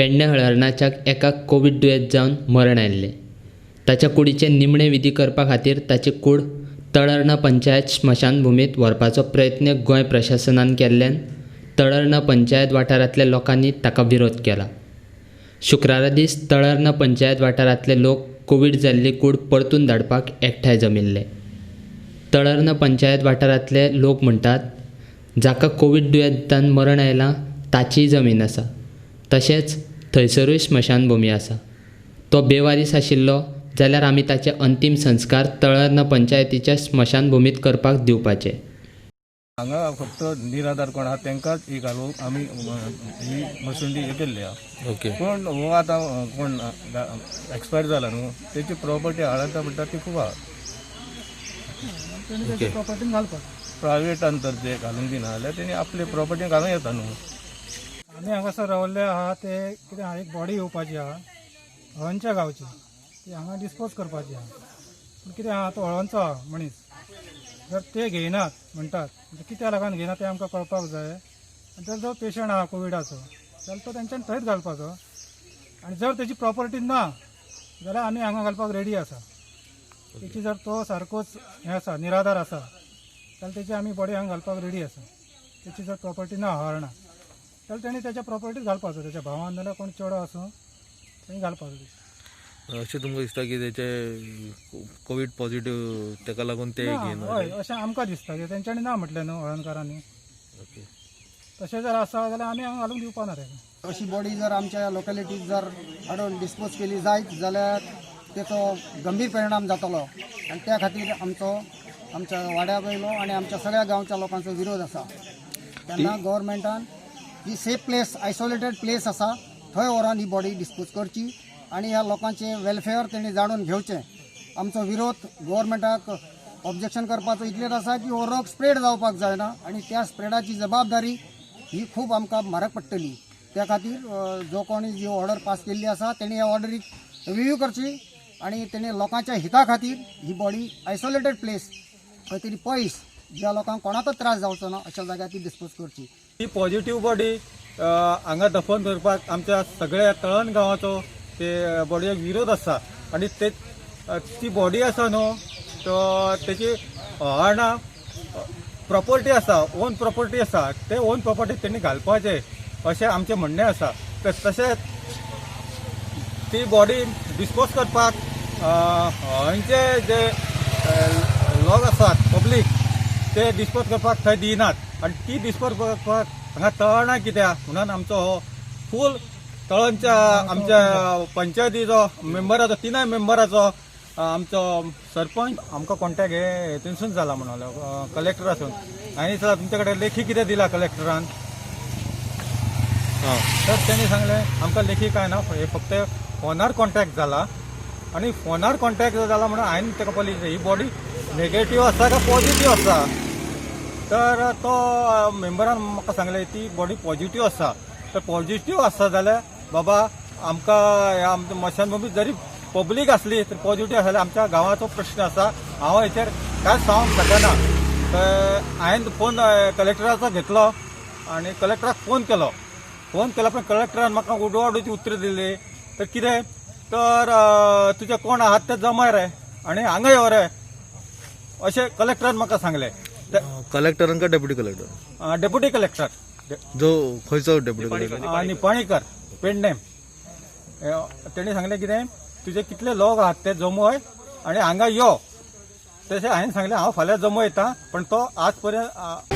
पेडणे हळर्णाच्या एका कोवीड दुयेंत जावन मरण आयिल्लें. ताच्या कुडीचे निमणे विधी करपा खातीर ताची कूड तळर्ण पंचायत स्मशानभुमींत व्हरपाचो प्रयत्न गोंय प्रशासनान केल्ल्यान तळर्ण पंचायत वाठारांतल्या लोकांनी ताका विरोध केला. शुक्रारा दीस तळर्ण पंचायत वाठारांतले लोक कोवीड जाल्ली कूड परतून धाडपाक एकठांय जमिल्ले. तळर्ण पंचायत वाठारांतले लोक म्हणटात, जाका कोवीड दुयेंतान मरण आयलां ताचीय जमीन आसा, तशेंच थंयसरूय स्मशानभुमी आसा. तो बेवारीस आशिल्लो जाल्यार आमी ताचे अंतीम संस्कार तळर्ण पंचायतीच्या स्मशानभुमींत करपाक दिवपाचे. हांगा फक्त निराधार कोण आहा तांकांच ही घालूंक आमी ही मसुंडी हे केल्ली आहा. पूण हो आतां कोण एक्सपायर जाला न्हू, तेची प्रॉपर्टी हाडता म्हणटा ती खूब आहा. प्रायवेटान तर ते घालूंक दिना जाल्यार तेणी आपले प्रॉपर्टी घालूंक येता न्हू. आमी हांगासर रावल्ले आहा, ते कितें आहा, एक बॉडी येवपाची आहा हळणच्या गांवची, ती हांगा डिस्पोज करपाची आहा. पूण कितें आहा, तो हळणचो आहा मनीस, जर ते घेयनात म्हणटात, म्हणजे कित्या लागून घेयना तें आमकां कळपाक जाय. आनी जर जो पेशंट आहा कोविडाचो जाल्यार तो तेंच्यान थंयच घालपाचो, आनी जर तेजी प्रॉपर्टी ना जाल्यार आमी हांगा घालपाक रेडी आसा. तेची जर तो सारकोच हें आसा, निराधार आसा, जाल्यार तेची आमी बॉडी हांगा घालपाक रेडी आसा. तेची जर प्रॉपर्टी ना हळणा जाल्यार तेणी त्याच्या प्रॉपर्टीत घालपाचो, त्याच्या भावान नाल्यार कोण चेडो आसूं तेणी घालपाचो. अशें तुमकां दिसता की तेचे कोवीड पॉझिटिव्ह, ताका लागून ते ना, घेयना? हय, अशें आमकां दिसता की तेंच्यांनी ना म्हटलें न्हू हळणकारांनी. तशें जर आसा जाल्यार आमी हांगा घालूंक दिवपा ना तेका. अशी बॉडी जर आमच्या लोकेलिटीत जर हाडून डिस्पोज केली जायत जाल्यार तेचो गंभीर परिणाम जातलो, आनी त्या खातीर आमचो आमच्या वाड्या वयलो आनी आमच्या सगळ्या गांवच्या लोकांचो विरोध आसा. तेन्ना गव्हर्मेंटान जी सेफ प्लेस, आयसोलेटेड प्लेस आसा थंय व्हरोन ही बॉडी डिस्पोज करची आनी ह्या लोकांचें वेलफेअर तेणी जाणून घेवचें. आमचो विरोध गव्हर्मेंटाक ऑब्जेक्शन करपाचो इतलेंच आसा की हो रोग स्प्रेड जावपाक जायना, आनी त्या स्प्रेडाची जबाबदारी ही खूब आमकां म्हारग पडटली. त्या खातीर जो कोणी जी ऑर्डर पास केल्ली आसा तेणी ह्या ऑर्डरीक रिव्यू करची आनी तेणी लोकांच्या हिता खातीर ही बॉडी आयसोलेटेड प्लेस, खंय तरी पयस, ज्या लोकांक कोणाकच त्रास जावचो ना अशा जाग्यार ती डिस्पोज करची. ही पॉझिटिव्ह बॉडी हांगा दफन करपाक आमच्या सगळ्या तळण गांवाचो ते बॉडयेक विरोध आसा. आनी ते ती बॉडी आसा न्हू, तो तेची हळणा प्रॉपर्टी आसा, ओन प्रॉपर्टी आसा, ते ओन प्रॉपर्टी तेणी घालपाचें अशें आमचें म्हणणें आसा. तशेंच ती बॉडी डिस्पोज करपाक हळणचे जे लोक आसात, पब्लीक, ते डिस्पोज करपाक थंय दिनात, आनी ती डिस्पोज करपाक हांगा तळणा कित्याक म्हणून आमचो हो फूल तळणच्या आमच्या पंचायतीचो मेंबराचो, तिनय मेंबराचो, आमचो सरपंच, आमकां कॉन्टेक्ट हे हेतूनसून जाला म्हणून कलेक्टरासून. हांवें विचारलें, तुमचे कडेन लेखी कितें दिला कलेक्टरान? तर तेणी सांगलें, आमकां लेखी कांय ना, हे फक्त फोनार कॉन्टेक्ट जाला. आनी फोनार कॉन्टेक्ट जाला म्हणून हांवें ताका पळयली, ही बॉडी नेगेटीव आसा काय पॉझिटीव आसा? तर तो मेंबरान म्हाका सांगलें, ती बॉडी पॉझिटीव आसा. तर पॉझिटीव आसा जाल्यार बाबा आमकां ह्या आमच्या मशानभुमीत जरी पब्लीक आसली तर पॉझिटीव आसा जाल्यार आमच्या गांवाचो प्रश्न आसा, हांव हेचेर कांयच सांगूंक शकना. तर हांवें फोन कलेक्टराचो घेतलो आनी कलेक्टराक फोन केलो. फोन केला पण कलेक्टरान म्हाका उडवाडूची उतरां दिली. तर कितें तर तुजे कोण आहात ते जमाय रे आनी हांगा यो रे, अशें कलेक्टरान म्हाका सांगलें. कलेक्टरान काय डेप्युटी कलेक्टर? Deputy collector. जो खंयचो डेप्युटी कलेक्टर? निपाणीकर, पेडणेम. तेणी सांगलें कितें, तुजे कितले लोक आहात ते जमय आनी हांगा यो. तशें हांवें सांगलें, हांव फाल्यां जमयता, पण तो आज पर्यंत